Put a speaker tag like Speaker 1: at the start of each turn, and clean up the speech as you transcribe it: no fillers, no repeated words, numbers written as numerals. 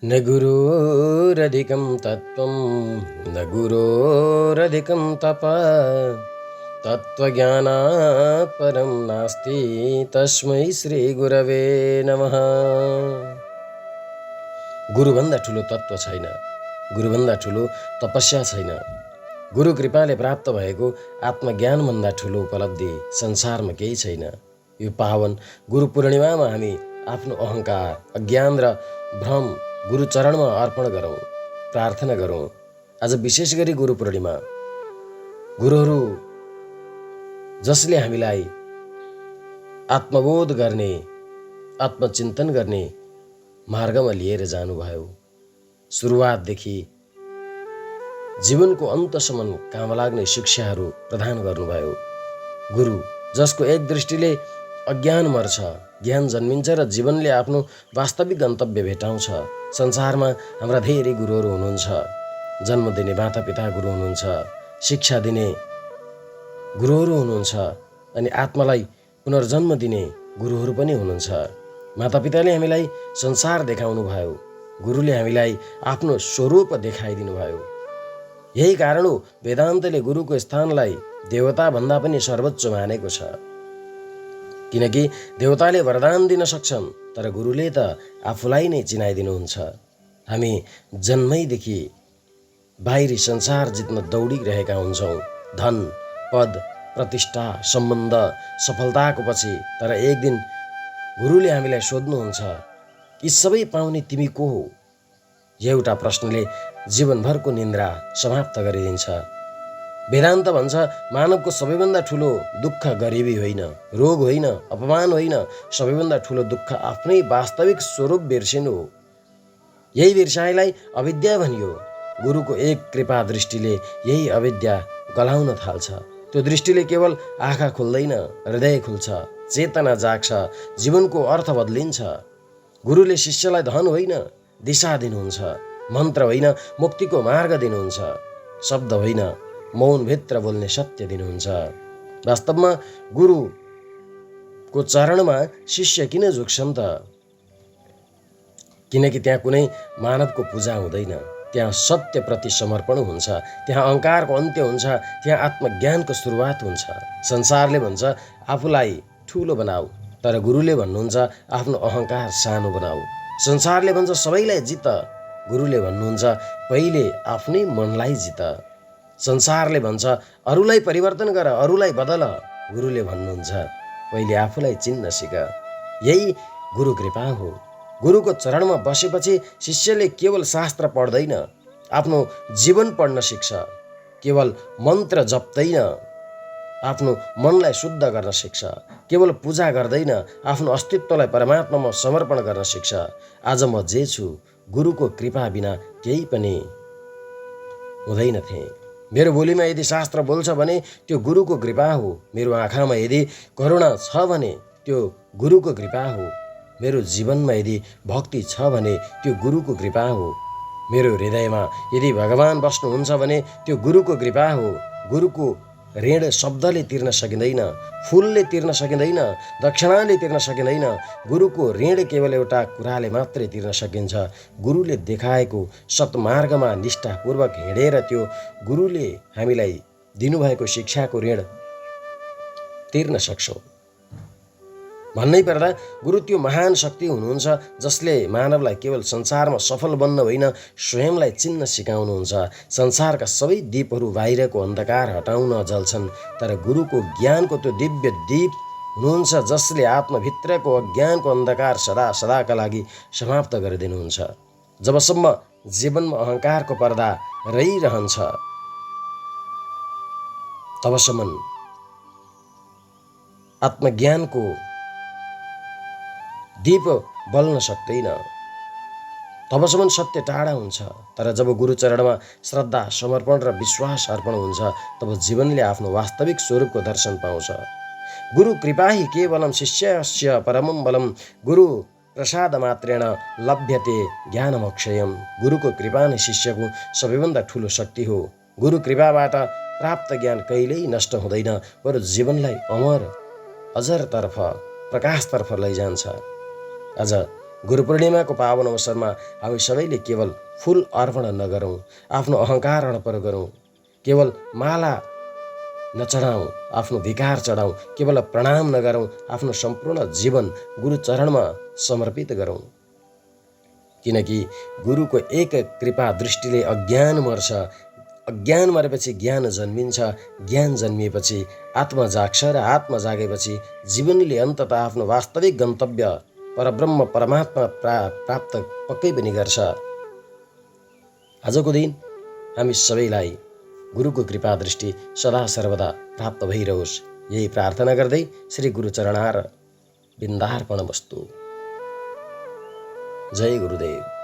Speaker 1: न गुरोरधिकं तत्त्वं न गुरोरधिकं तप तत्त्वज्ञानात् परं नास्ति तस्मै श्री गुरवे नमः। गुरुभन्दा ठुलो तत्त्व छैन, गुरुभन्दा ठुलो तपस्या छैन। गुरु कृपाले प्राप्त भएको आत्मज्ञानभन्दा ठुलो उपलब्धि संसारमा केही छैन। यो पावन गुरु पूर्णिमामा हामी आफ्नो अहङ्कार, अज्ञान र भ्रम गुरु चरणमा अर्पण गरौँ, प्रार्थना गरौँ। आज विशेष गरी गुरु पूर्णिमा, गुरुहरू जसले हामीलाई आत्मबोध गर्ने, आत्मचिन्तन गर्ने मार्गमा लिएर जानुभयो। सुरुवातदेखि जीवनको अन्तसम्म काम लाग्ने शिक्षाहरू प्रदान गर्नुभयो। गुरु जसको एक दृष्टिले अज्ञान मर्छ, ज्ञान जन्मिन्छ र जीवनले आफ्नो वास्तविक गन्तव्य भेटाउँछ। संसारमा हाम्रा धेरै गुरुहरू हुनुहुन्छ। जन्म दिने मातापिता गुरु हुनुहुन्छ, शिक्षा दिने गुरुहरू हुनुहुन्छ, अनि आत्मालाई पुनर्जन्म दिने गुरुहरू पनि हुनुहुन्छ। मातापिताले हामीलाई संसार देखाउनु भयो, गुरुले हामीलाई आफ्नो स्वरूप देखाइदिनु भयो। यही कारण हो वेदान्तले गुरुको स्थानलाई देवताभन्दा पनि सर्वोच्च मानेको छ। किनकि देवताले वरदान दिन सक्छन्, तर गुरुले त आफूलाई नै चिनाइदिनुहुन्छ। हामी जन्मैदेखि बाहिरी संसार जित्न दौडिरहेका हुन्छौँ, धन, पद, प्रतिष्ठा, सम्बन्ध, सफलताको पछि। तर एक दिन गुरुले हामीलाई सोध्नुहुन्छ, यी सबै पाउने तिमी को हो? एउटा प्रश्नले जीवनभरको निन्द्रा समाप्त गरिदिन्छ। वेदान्त भन्छ, मानवको सबैभन्दा ठुलो दुःख गरिबी होइन, रोग होइन, अपमान होइन, सबैभन्दा ठुलो दुःख आफ्नै वास्तविक स्वरूप बिर्सिनु हो। यही बिर्साइलाई अविद्या भनियो। गुरुको एक कृपा दृष्टिले यही अविद्या गलाउन थाल्छ। त्यो दृष्टिले केवल आँखा खुल्दैन, हृदय खुल्छ, चेतना जाग्छ, जीवनको अर्थ बदलिन्छ। गुरुले शिष्यलाई धन होइन, दिशा दिनुहुन्छ, मन्त्र होइन, मुक्तिको मार्ग दिनुहुन्छ, शब्द होइन, मौनभित्र बोल्ने सत्य दिनुहुन्छ। वास्तवमा गुरुको चरणमा शिष्य किन झुक्छन् त? किनकि त्यहाँ कुनै मानवको पूजा हुँदैन, त्यहाँ सत्यप्रति समर्पण हुन्छ, त्यहाँ अहङ्कारको अन्त्य हुन्छ, त्यहाँ आत्मज्ञानको सुरुवात हुन्छ। संसारले भन्छ आफूलाई ठुलो बनाऊ, तर गुरुले भन्नुहुन्छ आफ्नो अहङ्कार सानो बनाऊ। संसारले भन्छ सबैलाई जित, गुरुले भन्नुहुन्छ पहिले आफ्नै मनलाई जित। संसारले भन्छ अरूलाई परिवर्तन गर, अरूलाई बदल, गुरुले भन्नुहुन्छ पहिले आफूलाई चिन्न सिक। यही गुरु कृपा हो। गुरुको चरणमा बसेपछि शिष्यले केवल शास्त्र पढ्दैन, आफ्नो जीवन पढ्न सिक्छ। केवल मन्त्र जप्दैन, आफ्नो मनलाई शुद्ध गर्न सिक्छ। केवल पूजा गर्दैन, आफ्नो अस्तित्वलाई परमात्मामा समर्पण गर्न सिक्छ। आज म जे छु, गुरुको कृपा बिना केही पनि हुँदैनथे। मेरो बोलीमा यदि शास्त्र बोल्छ भने त्यो गुरुको कृपा हो। मेरो आँखामा यदि करुणा छ भने त्यो गुरुको कृपा हो। मेरो जीवनमा यदि भक्ति छ भने त्यो गुरुको कृपा हो। मेरो हृदयमा यदि भगवान बस्नुहुन्छ भने त्यो गुरुको कृपा हो। गुरुको ऋण शब्दले तिर्न सकिँदैन, फुलले तिर्न सकिँदैन, दक्षिणाले तिर्न सकिँदैन। गुरुको ऋण केवल एउटा कुराले मात्रै तिर्न सकिन्छ, गुरुले देखाएको सत्मार्गमा निष्ठापूर्वक हिँडेर त्यो गुरुले हामीलाई दिनुभएको शिक्षाको ऋण तिर्न सक्छौँ। भन्नै पर्दा गुरु त्यो महान शक्ति हुनुहुन्छ जसले मानवलाई केवल संसारमा सफल बन्न होइन, स्वयंलाई चिन्न सिकाउनुहुन्छ। संसारका सबै दीपहरू बाहिरको अन्धकार हटाउन जल्छन्, तर गुरुको ज्ञानको त्यो दिव्य दीप हुनुहुन्छ जसले आत्मभित्रको अज्ञानको अन्धकार सदा सदाका लागि समाप्त गरिदिनुहुन्छ। जबसम्म जीवनमा अहङ्कारको पर्दा रहिरहन्छ, तबसम्म आत्मज्ञानको दीप बल्न सक्दैन, तबसम्म सत्य टाढा हुन्छ। तर जब गुरुचरणमा श्रद्धा, समर्पण र विश्वास अर्पण हुन्छ, तब जीवनले आफ्नो वास्तविक स्वरूपको दर्शन पाउँछ। गुरु कृपा हि केवलं शिष्यस्य परमं बलम्, गुरु प्रसाद मात्रेण लभ्यते ज्ञानमक्षयम्। गुरुको कृपा नै शिष्यको सबैभन्दा ठुलो शक्ति हो। गुरु कृपाबाट प्राप्त ज्ञान कहिल्यै नष्ट हुँदैन, बरु जीवनलाई अमर, अजरतर्फ, प्रकाशतर्फ लैजान्छ। आज गुरु पूर्णिमाको पावन अवसरमा हामी सबैले केवल फुल अर्पण नगरौँ, आफ्नो अहङ्कार अर्पण गरौँ, केवल माला नचढाउँ, आफ्नो धिकार चढाउँ, केवल प्रणाम नगरौँ, आफ्नो सम्पूर्ण जीवन गुरु चरणमा समर्पित गरौँ। किनकि गुरुको एक कृपा दृष्टिले अज्ञान मर्छ, अज्ञान मरेपछि ज्ञान जन्मिन्छ, ज्ञान जन्मिएपछि आत्मा जाग्छ र आत्मा जागेपछि जीवनले अन्ततः आफ्नो वास्तविक गन्तव्य परब्रह्म परमात्मा प्राप्त पक्कै पनि गर्छ। आजको दिन हामी सबैलाई गुरुको कृपा दृष्टि सदा सर्वदा प्राप्त भइरहोस्, यही प्रार्थना गर्दै श्री गुरु चरणार बिन्दार्पण वस्तु। जय गुरुदेव।